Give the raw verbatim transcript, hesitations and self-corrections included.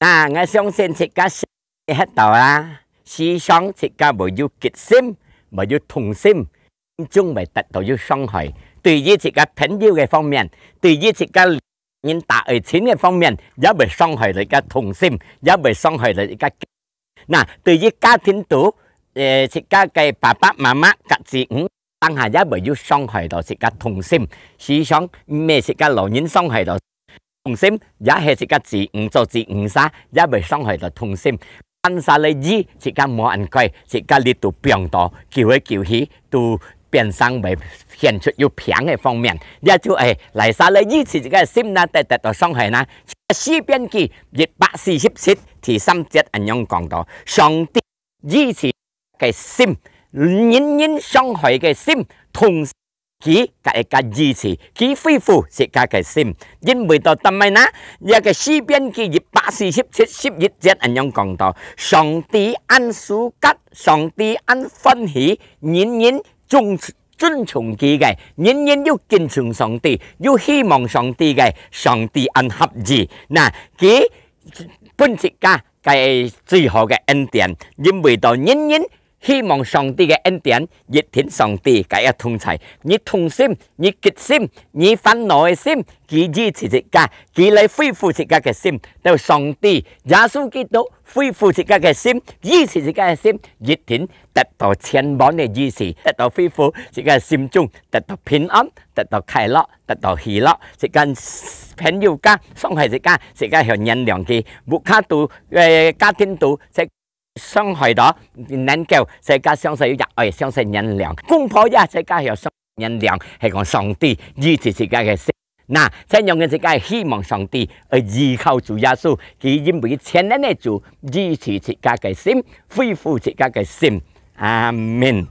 啊，𠊎相信自家歇到啊，時常自家會有激心，會有痛心，心中會得到有傷害。對於自家朋友个方面，對於自家人打愛情个方面，也會傷害到自家痛心，也會傷害到自家。那對於家庭肚，呃，自家个爸爸媽媽甲子女，當下也會有傷害到自家痛心。時常毋係自家老人傷害到痛心，也係自家子女做子女儕，也會傷害到痛心。按下來醫，自家無恁該，自家力度放到，久而久去，都變成會顯出有病个方面。也就係，來下來醫治自家个心呢，得，得到傷害呢。詩篇記一百四十七第三節恁樣講到，上帝醫治个心，人人傷害个心，同時佢个一个醫治，佢恢復自家个心。因為到當下呢，這个詩篇記一百四十七十一節恁樣講到，上帝恁喜悅，上帝恁歡喜，人人尊，尊崇佢个，人人有敬重上帝，有希望上帝个，上帝恁合意。那，佢分自家个最好个恩典，因為到人人希望上帝个恩典，一定上帝个一同在。你痛心，你激心，你煩惱个心，佢醫治自家，佢來恢復自家个心。到上帝，耶穌基督恢復自家个心，醫治自家个心，一定得到全完个醫治，得到恢復自家个心中，得到平安，得到快樂，得到喜樂。自家朋友家傷害自家，自家曉原諒佢。屋下肚，呃，家庭肚，這傷害到，能夠自家相識有愛，相識原諒。公婆也自家曉相原諒，係講上帝醫治自家个心。那，這樣个自家希望上帝，愛依靠主耶穌，佢因為全能个主醫治自家个心，恢復自家个心。阿門。